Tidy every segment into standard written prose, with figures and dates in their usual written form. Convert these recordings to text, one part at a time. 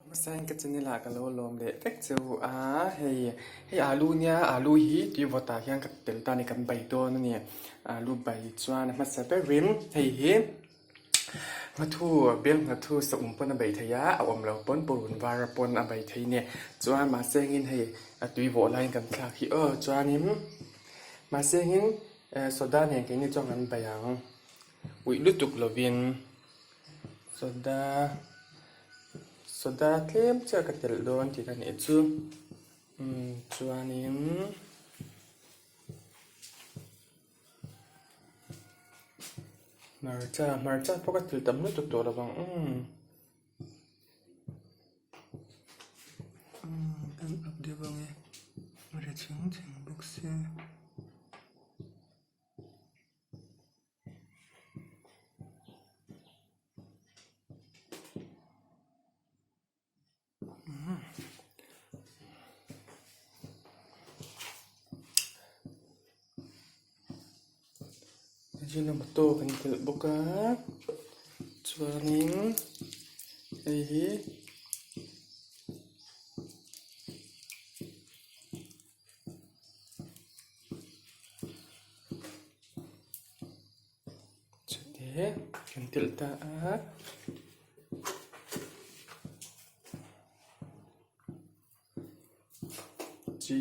Hmasain ka channel ah ka lo lawm leh vek che u a, hei hei alu nia alu hi tui vawt ah hian ka tel ta a ni kan bai dawn a ni alu bai chuan a hmasa berin hei hi nghathu bel nghathu saum pawn a bei thei a a awm lo pawn purun var pawn a bei thei a ni chuan mahse engin hei a tui vawh laiin kan thlak hi aw chuanin mahse engin soda nen keini chuan kan bei ang uih lutuk lovin. Soda soda tlem chiah ka telh dawn tih ka nih chu umm chuanin hmarcha hmarcha pawh ka telh tam lutuk tawh lo vang umm. Umm kan up deuh ang e ri chheng chheng bawk se. Ajinomoto kan telh bawk a chuanin hei hi. Chute kan telh ta a. Chi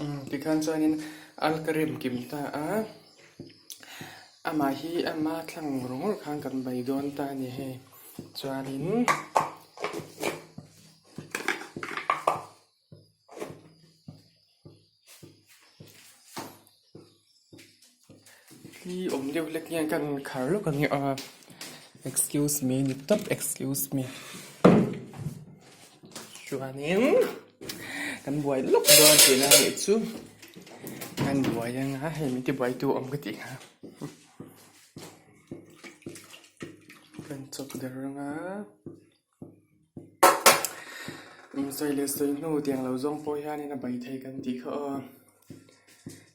Umm tikhan chuanin al ka rem kim ta a amah hi ama thlang ngawr ngawr khan kan bei dawn ta a ni hei chuanin. Hi awm deuh hlek hian ka rawn khar lawk ang e aw excuse me ni tawp excuse me chuanin kan buai lawk dawn tihna a nih chu kan buai anga hei min tibuaitu awm ka tih kha kan chawp der anga. Sawi leh sawi hnu tiang lo zawng pawh hianin a bai thei kan tih kha aw.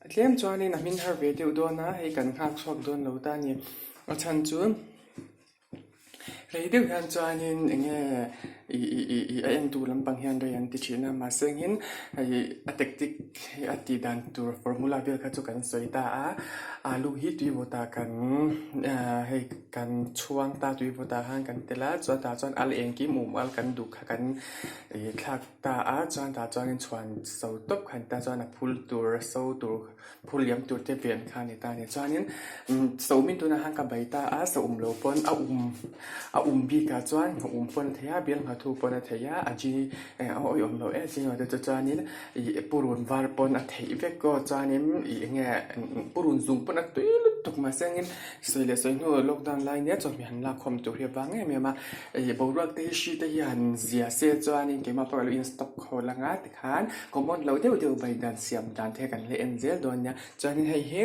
A tlem chuanin a hmin har ve deuh dawn a, hei kan nghak chhuak dawn lo ta a ni. A chhan chu rei deuh hian chuanin eng nge ih ih ih ih a entu lampang hian rei an ti thin a, mahse engin hei a tactic hi a tih dan tur formula vel kha chu kan sawi ta a, alu hi tui vawtah kan hei. Kan chhuang ta tui vawtah khan kan tel a, chuan tah chuan al engkim um al kan duh kha kan ih thlak ta a, chuan tah chuanin chhuan so tawp kha ani ta chuan a phul tur a so tur phul liam tur te ven kha ani ta a ni chuanin umm so min tunah khan ka bei ta a so um lo pawn a um a um bikah chuan a um pawn a theih a bial nghathu pawn a theih a a ji eh a awih awm loh em zing ah te chu chuanin ih purun var pawn a theih vek aw chuanin ih eng nge purun zung pawn a tui lutuk mahse engin Sawi leh sawi hnu lockdown lai nia chawhmeh han lak khawm tur hi a vang em em a, ih boruak te hi hri te hi han zia se chuanin keimah pawh ka lo in stock khawl anga tikhan common lo deuh deuh bai dan siam dan te kan la en zel dawn nia chuanin hei hi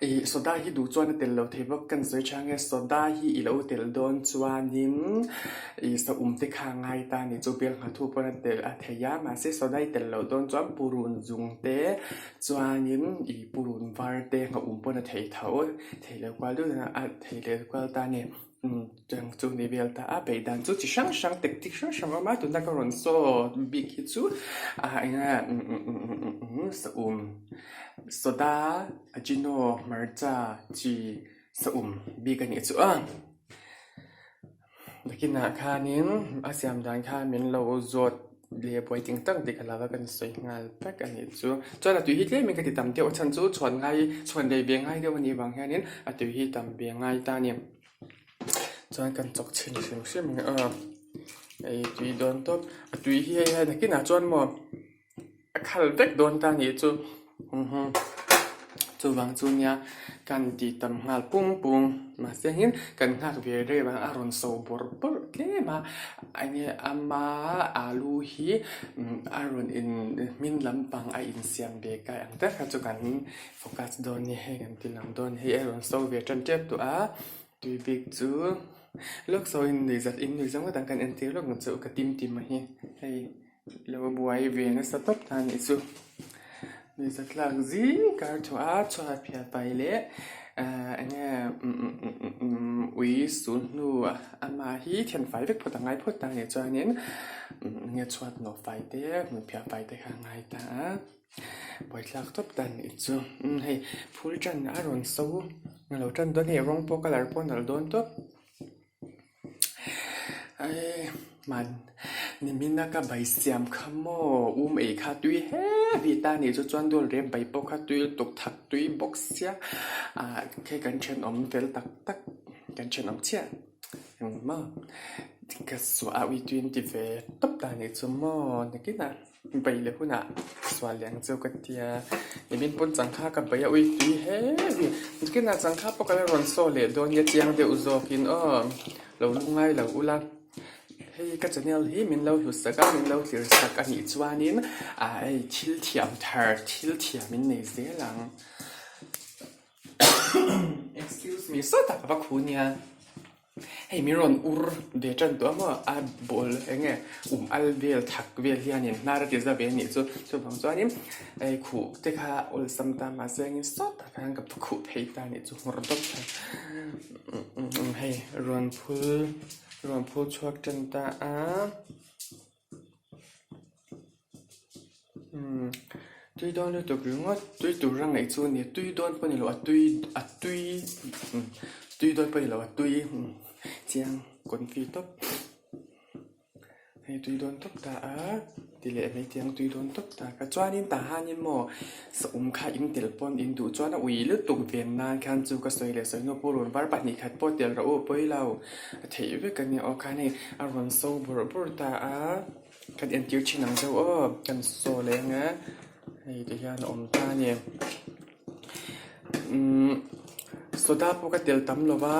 ih soda hi duh chuan a tel lo thei bawk kan sawi tha nge soda hi i lo tel dawn chuanin ih saum te kha a ngai ta a ni chu bel nghathu pawn a tel a thei a mahse soda i tel loh dawn chuan purun zung te. Chuanin ih purun var te nga um pawn a thei tho thei leh kual deuh a a thei leh kual ta a ni umm chutiang chu ni vel ta a beih dan chu chi hrang hrang tactic hrang hrang a awm a tuna ka rawn saw bik hi chu ah eng nge umm saum soda ajino hmarcha chi saum bik a nih chu a Nakinah khanin a siam dan kha min lo zawt leh buai ting tak tih ka lo va kan sawi nghal vek a nih chu. Chuan a tui hi tlemin ka ti tam deuh a chhan chu chhuan ngai chhuan leh ve ngai deuh a nih vang hianin a tui hi tam ve ngai ta a ni. Chuan kan chawk chhin hrim hrim ang aw hei tui dawn tawp a tui hi hei a nakinah chuan maw A khal vek dawn ta nih chu chuvang chu nia kan tih tam nghal pung pung mahse hian kan nghak ve reuh a a rawn so bawrh bawrh tlem a enge ama alu hi a rawn in hmin lampang a insiam ve kai ang te kha chu kan focus dawn nia hei kan ti lang dawn hei a rawn so ve tan tep tawh a tui bik chu lawk sawiin nuihzat in nuihzat ngawt ang kan entir lawk ang chu ka tim tim a hi hei. Lo buai ve nasa tawp ta anih chu. Nuihza tlak zing kar thuah a chhuat phiah pai leh ahh eng nge ui sul hnu amah hi thian fai vek phawt a ngai phawt ta anih chuanin eng nge chhuat nawh fai te hmun phiah fai te kha a ngai ta a buaithlak tawp ta anih chu. Hei phul tan a rawn so a lo tan dawn hei rawng pawh colour pawh a nalh dawn tawp. Hman nimina ka bai siam kha maw um ei kha tui heavy ta nih chu chuan dawl rep bai pawh kha tui lutuk thak tui bawk sia ah hei kan thenawm fel tak tak kan thenawm chiah engmaw ka suah a ui tui an ti ve tawp ta nih chu maw nakinah. Bei leh hunah sual leh ang cheu ka tia nimin pawn changkha ka bei a ui tui heavy nikinah changkha pawh ka la rawn saw leh dawn nia chiang deuh zawkin aw lo lungai lo ula hei ka channel hi min lo hlut sak a min lo thlir sak a nih chuanin ah hei thil thiam thar thil thiam in nei zel ang excuse me sawtah ka va khu nia. Hei min rawn ur ve tan tawh a maw a ball eng nge um al vel thak vel hianin hnar a ti za ve a nih chu chuvang chuanin hei khuh te kha awlsam ta mahse engin sawtah khan ka khuh phei ta a nih chu nghawr dawp kha hei rawn phul rawn phul chhuak tan ta a. Umm tui dawn lutuk ringawt tui tur a ngaih chu a ni tui dawn pawh a ni lo a tui a tui umm tui dawn pawh a ni lo a tui chiang confi tawp hei tui dawn tawp ta a ti leh mai teh ang tui dawn tawp ta ka chuanin tah hianin maw saum kha in tel pawn in duh chuan a ui lutuk ven nan khan chu ka sawi leh sawi hnu purun var pahnih khat pawh tel rawh u pawi lo. A theih vek a nia aw khan hei a rawn so bawrh bawrh ta a kan entir thin ang deuh aw kan saw leh ang e hei ti hian a awm ta a ni umm soda pawh ka tel tam lo va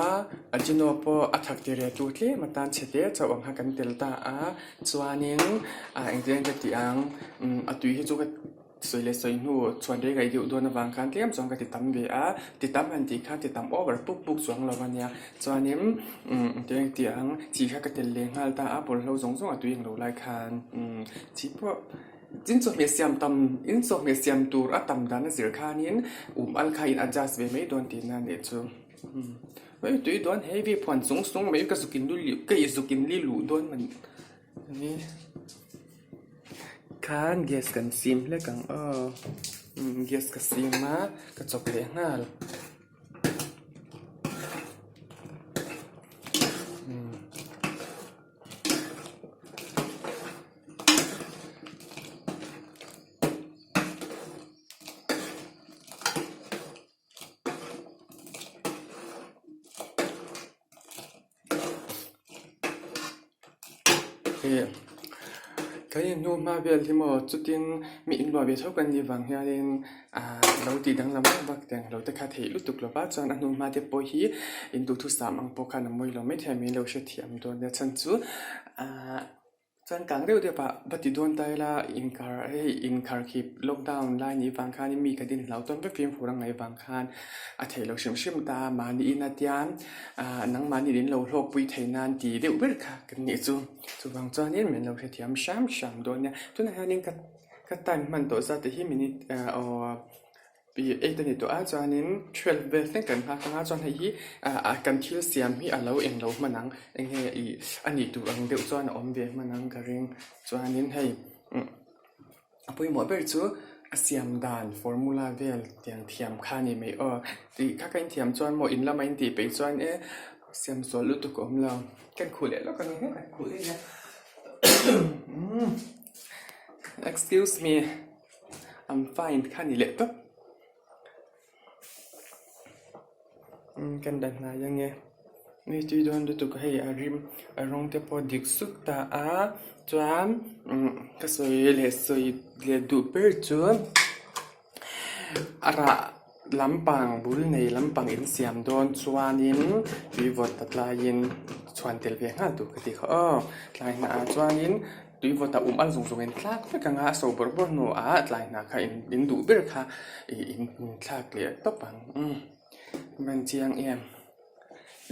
ajino pawh a thak ti reh tur tlem atan chhe te chauh ang kha kan tel ta a chuanin ah engtin nge ka tih ang umm a tui hi chu ka. Sawi leh sawi hnu chhuan rei rei deuh dawn avang khan tlem chuan ka ti tam ve a, ti tam han tih khan ti tam over puk puk chuang lo a nia. Chuanin umm eng tih ang chi kha ka tel leh nghal ta a, bawlhlo zawng zawng a tui ang lo lai khan umm chi pawh in chawhmeh siam tam in chawhmeh siam tur a tam dan a zir khanin um al kha in adjust ve mai dawn tihna a nih chu. Umm hei tui dawn heavy phuan sung sung mai ka zuk in ka zuk in li luh dawn man ni. Khan gas kan sim hlek ang aw umm gas ka sim a ka chawp leh nghal umm. Kan inhnu hma vel hi maw chutin mi inluah ve tho kan nih vang hianin ahh lo tih danglam vak vak te ang lo te kha theih lutuk lo va chuan a hnu hma te pawh hi in duhthusam ang pawh khan a mawi lo maithei a min lo hrethiam dawn nia chhan chu ahh. Chuan kang deuh deuh ah va ti dawn ta ila inkar hei inkar khi lockdown lai nih vang khanin mi ka din hlau tawn vek fimkhur a ngaih vang khan a theih loh hrim hrim ta a mahni in a tian ah nangmahni in lo hlawkpui thei nan ti deuh ber kha kan nih chu chuvang chuanin min lo hrethiam hram hram dawn nia tunah hianin ka ka time hman tawh zat te hi minute ah aw. Ih eight a ni tawh a chuanin 12 vel thleng kan nghak anga chuan hei hi ah kan thil siam hi a lo eng lo hman ang eng nge ih a nih tur ang deuh chuan a awm ve hman ang ka ring chuanin hei umm a pawimawh ber chu a siam dan formula vel tiang thiam kha a ni mai aw tih kha ka inthiam chuan maw in lama intih peih chuan e siam sual lutuk a awm lo kan khuh leh lawk a ni hle kan khuh daih nia umm excuse me. I'm fine kha ni leh tawp umm kan dah hnai ange mi tui dawn lutuk hei a rim a rawng te pawh dik suk ta a chuan umm ka sawi leh sawi leh duh ber chu a rah lampang bul nei lampang in siam dawn chuanin tui vawt ta tlaiin chhuan tel ve nghal tur ka ti kha aw tlai hnah ah chuanin. Tui vawt a um al zung zung in thlak vek ang a, a so bawrh bawrh hnuah tlai hna kha in duh ber kha ih in thlak leh tawp ang umm van chiang em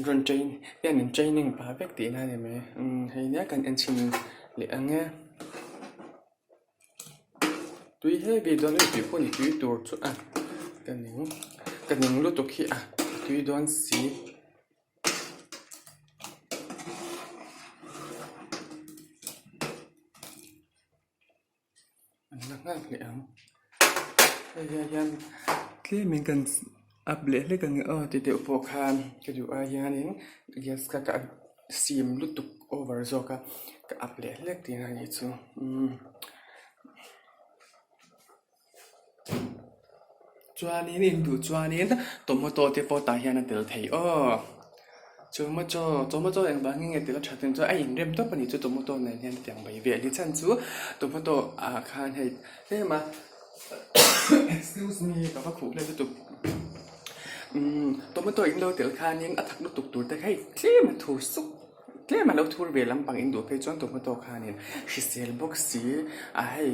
rawn train hian in training pah vek tihna a ni mai umm hei nia kan en chhin leh ang e. Tui heavy dawn a tui pawh ni tui tur chu a ka ning ka ning lutuk hi a tui dawn si. An la nghal hle ang hei hian hian tlemin kan up leh hlek ang aw ti deuh pawh khan ka duh ai hianin gas kha ka sim lutuk over zawk a ka up leh hlek tihna a nih chu umm chuanin in duh chuanin tomato te pawh tah hian a tel thei aw. Tomato tomato engvang nge tel a that ang chuan a inrem tawp a ni chu tomato nen hian hetiang mai vel hi chhan chu tomato ah khan hei tlem a excuse me ka va khuh hle lutuk umm tomato in lo tel khanin a thak lutuk tur te kha hei tlem a thur suk tlem a lo thur ve lampang in duh phei chuan tomato khanin hrisel bawk si a hei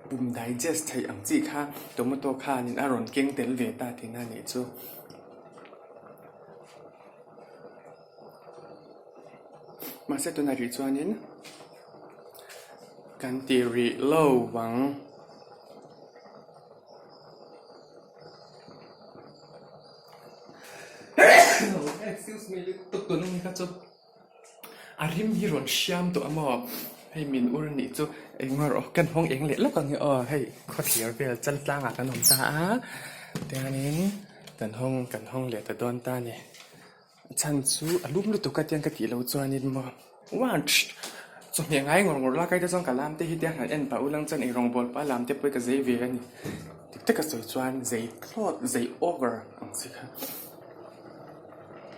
pum digest theih ang chi kha tomato khanin a rawn keng tel ve ta tihna a nih chu. Mahse tunah rih chuanin kan ti rih lo vang. Excuse me lutuk tun ani kha chu a rim hi rawn hriam tawh a maw hei min ur anih chu engmah erawh kan hawng eng leh lawk ang e aw hei khawthlir vel chal tlangah kan awm ta a tiangin. Kan hawng kan hawng leh ta dawn ta a ni. A chhan chu a lum lutuk a tiang ka tih loh chuanin maw uanchh chawhmeh ngai ngawr ngawr lak ai te chuan ka lam te hi tiang han en pah ulang chuan eirawng bawl pah lam te pawh hi ka zei ve a ni. Dik taka sawi chuan zei thlawt zei over ang chi kha.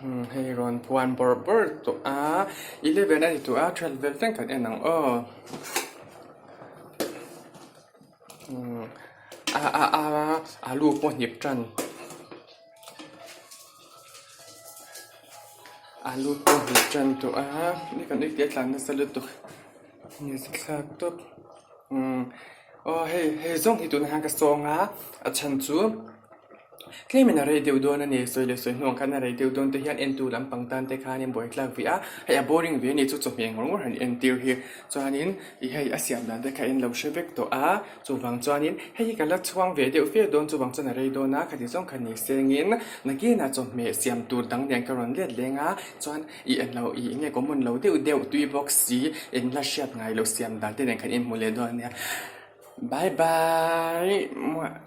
Umm hei rawn puan bawrh bawrh tawh a 11 a ni tawh a 12 vel thleng kan en ang aw. A a a alu pawh hnip tan alu pawh hnip tan tawh a ni kan ui tih a tlan nasa lutuk ni thlak tawp umm aw hei hei zawng hi tunah hian ka sawng a a chhan chu. Tlemin a rei deuh dawn a ni, sawi leh sawi hnuang khan a rei deuh dawn te hian entu lampang tan te khanin buai tlak ve a, hei a boring ve a ni chu chawhmeh ngawr ngawr han entir hi chuanin ih hei a siam dan te kha in lo hre vek tawh a, chuvang chuanin hei hi ka la chhuang ve deuh fe dawn chuvang chuan a rei dawn a, khati zawng kha ni sengin nakinah chawhmeh siam tur dang nen ka rawn let leng a, chuan ih englo ih enge common lo deuh deuh tui bawk si eng la hriat ngai lo siam dan te nen khan inhmu leh dawn a nia bye bye.